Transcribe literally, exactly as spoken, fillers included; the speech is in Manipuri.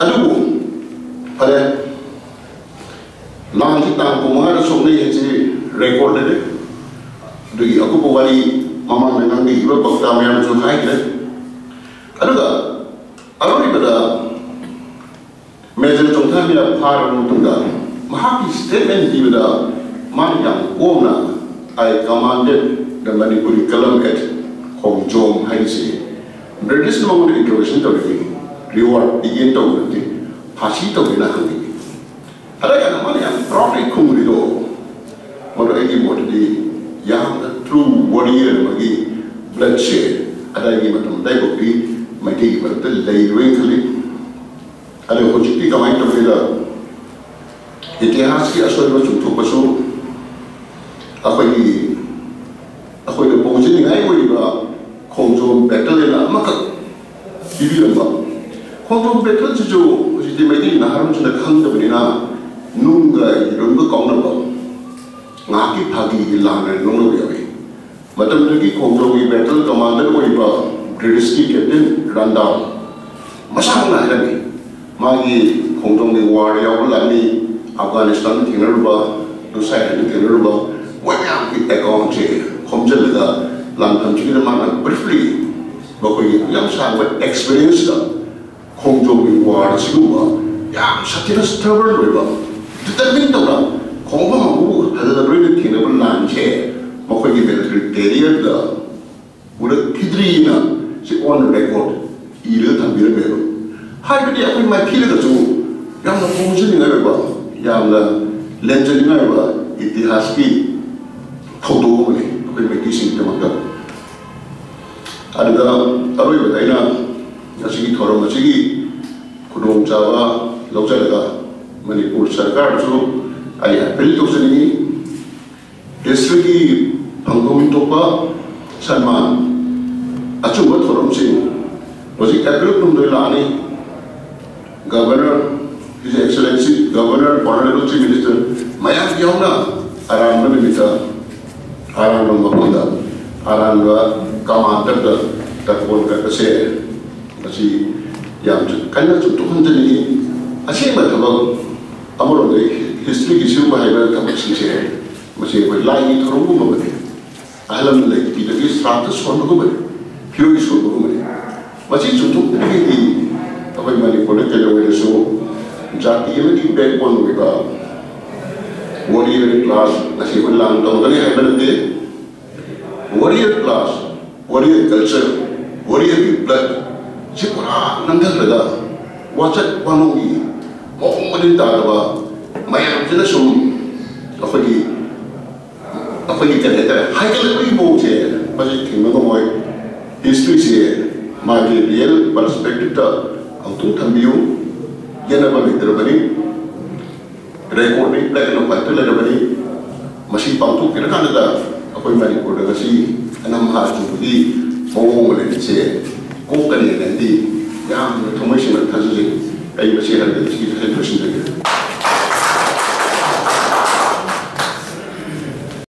ꯑꯗꯨꯕꯨ ꯐꯔꯦ, ꯂꯥꯟꯁꯤ ꯇꯥꯡ ꯀꯨꯟꯃꯉꯥꯗ ꯁꯣꯛꯅꯩ ꯍꯥꯏꯁꯤ ꯔꯦꯀꯣꯔꯗ ꯂꯩꯔꯦ꯫ ꯑꯗꯨꯒꯤ ꯑꯀꯨꯞꯄ ꯋꯥꯔꯤ ꯃꯃꯥꯡꯗ ꯉꯥꯡꯕꯤꯈꯤꯕ ꯄꯥꯎꯇꯥꯛ ꯃꯌꯥꯝꯁꯨ ꯍꯥꯏꯈ꯭ꯔꯦ꯫ ꯑꯗꯨꯒ ꯑꯔꯣꯏꯕꯗ ꯃꯦꯖꯔ ꯆꯣꯡꯊꯥꯃꯤꯅ ꯐꯥꯔꯕ ꯃꯇꯨꯡꯗ ꯃꯍꯥꯛꯀꯤ ꯁ꯭ꯇꯦꯠꯃꯦꯟ ꯄꯤꯕꯗ ꯃꯥꯅ ꯌꯥꯝ ꯀꯣꯝꯅ "I commanded the Manipuri column at ꯈꯣꯡꯖꯣꯝ" ꯍꯥꯏꯔꯤꯁꯤ ꯕ꯭ꯔꯤꯇꯤꯁꯅ ꯃꯉꯣꯟꯗ ꯏꯟꯇ꯭ꯔꯣꯒꯦꯁꯟ ꯇꯧꯔꯤꯕꯅꯤ, ꯔꯤꯋꯥꯔꯗ ꯄꯤꯒꯦꯅ ꯇꯧꯕ ꯅꯠꯇꯦ, ꯐꯥꯁꯤ ꯇꯧꯒꯦꯅ ꯍꯪꯉꯤ꯫ ꯑꯗ ꯀꯥꯟꯗ ꯃꯥꯅ ꯌꯥꯝ ꯄ꯭ꯔꯥꯎꯗꯂꯤ ꯈꯨꯝꯈ꯭ꯔꯤꯗꯣ, ꯃꯗꯨ ꯑꯩꯒꯤ ꯃꯣꯠꯇꯗꯤ ꯌꯥꯝꯅ ꯇ꯭ꯔꯨ ꯋꯥꯔꯤꯌꯔ ꯑꯃꯒꯤ ꯕ꯭ꯂꯠꯁꯦ ꯑꯗꯥꯏꯒꯤ ꯃꯇꯝ ꯑꯗꯥꯏꯐꯥꯎꯗꯤ ꯃꯩꯇꯩꯒꯤ ꯃꯔꯛꯇ ꯂꯩꯔꯣꯏꯅ ꯈꯜꯂꯤ꯫ ꯑꯗꯣ ꯍꯧꯖꯤꯛꯇꯤ ꯀꯃꯥꯏꯅ ꯇꯧꯒꯦꯗ, ꯏꯇꯤꯍꯥꯁꯀꯤ ꯑꯁꯣꯏꯕ ꯆꯨꯝꯊꯣꯛꯄꯁꯨ ꯑꯩꯈꯣꯏꯒꯤ ꯑꯩꯈꯣꯏꯅ ꯄꯨꯖꯅꯤꯡꯉꯥꯏ ꯑꯣꯏꯔꯤꯕ ꯈꯣꯡꯖꯣꯝ ꯕꯦꯇꯜ ꯑꯅ ꯑꯃꯈꯛ ꯄꯤꯕꯤꯔꯝꯕ꯫ ꯈꯣꯡꯖꯣꯝ ꯕꯦꯇꯜꯁꯤꯁꯨ ꯍꯧꯖꯤꯛꯇꯤ ꯃꯩꯇꯩ ꯅꯍꯥꯔꯣꯜꯁꯤꯡꯅ ꯈꯪꯗꯕꯅꯤꯅ ꯅꯨꯡꯒ ꯌꯦꯔꯨꯝꯒ ꯀꯥꯎꯅꯕ ꯉꯥꯏꯍꯥꯛꯀꯤ ꯐꯥꯒꯤꯒꯤ ꯂꯥꯟ ꯑꯣꯏꯅ ꯂꯧꯅꯕ ꯌꯥꯎꯏ꯫ ꯃꯇꯝꯗꯨꯒꯤ ꯈꯣꯡꯖꯣꯝꯒꯤ ꯕꯦꯇꯜ ꯀꯃꯥꯟꯗꯔ ꯑꯣꯏꯕ ꯕ꯭ꯔꯤꯇꯤꯁꯀꯤ ꯀꯦꯞꯇꯦꯟ ꯔꯟꯗꯥꯎ ꯃꯁꯥꯃꯛꯅ ꯍꯥꯏꯔꯝꯃꯤ, ꯃꯥꯒꯤ ꯈꯣꯡꯖꯣꯝꯒꯤ ꯋꯥꯔ ꯌꯥꯎꯕ ꯂꯥꯟꯃꯤ, ꯑꯐꯒꯥꯅꯤꯁꯇꯥꯟꯗ ꯊꯦꯡꯅꯔꯨꯕ, ꯂꯨꯁꯥꯏꯍꯥꯏꯗ ꯊꯦꯡꯅꯔꯨꯕ, ꯃꯣꯏ ꯃꯌꯥꯝꯒꯤ ꯑꯦꯀꯥꯎꯟꯁꯦ ꯈꯣꯝꯖꯤꯜꯂꯒ ꯂꯥꯟꯐꯝꯁꯤꯒꯤꯗ ꯃꯥꯅ ꯕ꯭ꯔꯤꯐꯂꯤ ꯃꯈꯣꯏꯒꯤ ꯌꯥꯝ ꯁꯥꯡꯕ ꯑꯦꯛꯁꯄꯤꯔꯤꯌꯦꯟꯁꯇ ꯈꯣꯡꯖꯣꯝꯒꯤ ꯋꯥꯔ ꯑꯁꯤꯒꯨꯝꯕ ꯌꯥꯝ ꯁꯥꯊꯤꯅ ꯁ꯭ꯇꯕꯔꯟ ꯑꯣꯏꯕ, ꯗꯤꯇꯔꯃꯤꯟ ꯇꯧꯅ ꯈꯣꯡꯐꯝ ꯑꯃꯕꯨ ꯍꯜꯂꯔꯣꯏꯅ ꯊꯦꯡꯅꯕ ꯂꯥꯟꯁꯦ ꯃꯈꯣꯏꯒꯤ ꯃꯤꯂꯤꯇꯔꯤ ꯀꯦꯔꯤꯌꯔꯗ ꯎꯔꯛꯈꯤꯗ꯭ꯔꯤꯅ ꯁꯤ ꯑꯣꯟ ꯔꯦꯀꯣꯔꯗ ꯏꯔꯒ ꯊꯝꯕꯤꯔꯝꯃꯦꯕ꯫ ꯍꯥꯏꯕꯗꯤ ꯑꯩꯈꯣꯏ ꯃꯥꯏꯊꯤꯔꯒꯁꯨ ꯌꯥꯝꯅ ꯄꯨꯖꯅꯤꯡꯉꯥꯏ ꯑꯣꯏꯕ, ꯌꯥꯝꯅ ꯂꯦꯝꯖꯅꯤꯡꯉꯥꯏ ꯑꯣꯏꯕ ꯏꯇꯤꯍꯥꯁꯀꯤ ꯊꯧꯗꯣꯛ ꯑꯃꯅꯤ ꯑꯩꯈꯣꯏ ꯃꯩꯇꯩꯁꯤꯡꯒꯤꯗꯃꯛꯇ꯫ ꯑꯗꯨꯗ ꯑꯔꯣꯏꯕꯗ ꯑꯩꯅ ꯉꯁꯤꯒꯤ ꯊꯧꯔꯝ ꯑꯁꯤꯒꯤ ꯈꯨꯗꯣꯡꯆꯥꯕ ꯂꯧꯖꯔꯒ ꯃꯅꯤꯄꯨꯔ ꯁꯔꯀꯥꯔꯗꯁꯨ ꯑꯩ ꯑꯄꯤꯜ ꯇꯧꯖꯅꯤꯡꯏ꯫ ꯍꯤꯁꯇ꯭ꯔꯤꯒꯤ ꯐꯪꯐꯝ ꯊꯣꯛꯄ ꯁꯟꯃꯥꯟ ꯑꯆꯨꯝꯕ ꯊꯧꯔꯝꯁꯤꯡ ꯍꯧꯖꯤꯛ ꯑꯦꯄ꯭ꯔꯤꯜ ꯀꯨꯟꯍꯨꯝꯗꯣꯏ ꯂꯥꯛꯑꯅꯤ꯫ Governor, His Excellency Governor, Honorable Chief Minister ꯃꯌꯥꯝ ꯌꯥꯎꯅ ꯑꯔꯥꯟꯕ ꯅꯨꯃꯤꯠꯇ ꯑꯔꯥꯟꯕ ꯃꯐꯝꯗ ꯑꯔꯥꯟꯕ ꯀꯃꯥꯟꯗꯔꯗ ꯇꯔꯄꯣꯟ ꯀꯠꯄꯁꯦ ꯃꯁꯤ ꯌꯥꯝ ꯀꯟꯅ ꯆꯨꯝꯊꯣꯛꯍꯟꯖꯅꯤꯡꯉꯤ꯫ ꯑꯁꯦꯡꯕ ꯊꯕꯛ ꯑꯃꯔꯣꯝꯗ ꯍꯤꯁꯇ꯭ꯔꯤꯒꯤ ꯁꯤꯒꯨꯝꯕ ꯍꯥꯏꯕ ꯊꯕꯛꯁꯤꯡꯁꯦ, ꯃꯁꯤ ꯑꯩꯈꯣꯏ ꯂꯥꯏꯒꯤ ꯊꯧꯔꯝꯒꯨꯝꯕꯅꯤ꯫ ꯑꯍꯜ ꯂꯃꯟ ꯂꯩꯇꯕꯤꯗꯒꯤ ꯁ꯭ꯔꯥꯞꯇ ꯁꯣꯟꯕꯒꯨꯝꯕꯅꯤ, ꯐꯤꯔꯣꯏ ꯁꯣꯟꯕꯒꯨꯝꯕꯅꯤ꯫ ꯃꯁꯤ ꯆꯨꯝꯊꯣꯛꯅꯕꯒꯤꯗꯤ ꯑꯩꯈꯣꯏ ꯃꯅꯤꯄꯨꯔꯗ ꯀꯩꯗꯧꯉꯩꯗꯁꯨ ꯖꯥꯇꯤ ꯑꯃꯒꯤ ꯕꯦꯛꯕꯣꯟ ꯑꯣꯏꯕ ꯋꯥꯔꯤꯌꯔ ꯀ꯭ꯂꯥꯁ ꯉꯁꯤ ꯑꯩꯈꯣꯏ ꯂꯥꯟ ꯇꯧꯒꯅꯤ ꯍꯥꯏꯕ ꯅꯠꯇꯦ꯫ ꯋꯥꯔꯤꯌꯔ ꯀ꯭ꯂꯥꯁ, ꯋꯥꯔꯤꯌꯔ ꯀꯜꯆꯔ, ꯋꯥꯔꯤꯌꯔꯒꯤ ꯕ꯭ꯂꯠ ꯁꯤ ꯄꯨꯔꯥ ꯅꯝꯊꯈ꯭ꯔꯒ ꯋꯥꯆꯠ ꯋꯥꯅꯣꯒꯤ ꯃꯑꯣꯡ ꯃꯔꯤꯟ ꯇꯥꯗꯕ ꯃꯌꯥꯝꯁꯤꯅ ꯁꯨꯝ ꯑꯩꯈꯣꯏꯒꯤ ꯑꯩꯈꯣꯏꯒꯤ ꯀꯔꯤ ꯍꯥꯏꯇꯥꯔꯦ, ꯍꯥꯏꯒꯠꯂꯛꯄꯒꯤ ꯃꯑꯣꯡꯁꯦ ꯃꯁꯤ ꯊꯤꯡꯕ ꯉꯝꯃꯣꯏ꯫ ꯍꯤꯁꯇ꯭ꯔꯤꯁꯦ ꯃꯥꯒꯤ ꯔꯤꯌꯦꯜ ꯄꯔꯁꯄꯦꯛꯇꯤꯞꯇ ꯑꯃꯨꯛꯇꯪ ꯊꯝꯕꯤꯌꯨ꯫ ꯌꯦꯠꯅꯕ ꯂꯩꯇ꯭ꯔꯕꯅꯤ, ꯔꯦꯀꯣꯔꯗꯅꯤ, ꯕ꯭ꯂꯦꯛ ꯑꯦꯟ ꯋꯥꯏꯠꯇ ꯂꯩꯔꯕꯅꯤ꯫ ꯃꯁꯤ ꯄꯥꯡꯊꯣꯛꯄꯤꯔꯀꯥꯟꯗ ꯑꯩꯈꯣꯏ ꯃꯅꯤꯄꯨꯔꯗ ꯉꯁꯤ ꯑꯅꯝ ꯍꯥ ꯆꯨꯕꯒꯤ ꯃꯑꯣꯡ ꯑꯃ ꯂꯩꯔꯤꯁꯦ ꯀꯣꯛꯀꯅꯤ ꯍꯥꯏꯅꯗꯤ ꯌꯥꯝꯅ ꯊꯃꯣꯏ ꯁꯦꯡꯅ ꯊꯥꯖꯖꯩ꯫ ꯑꯩ ꯃꯁꯤ ꯍꯥꯏꯔꯒ ꯁꯤ ꯂꯣꯏꯁꯤꯟꯖꯒꯦ꯫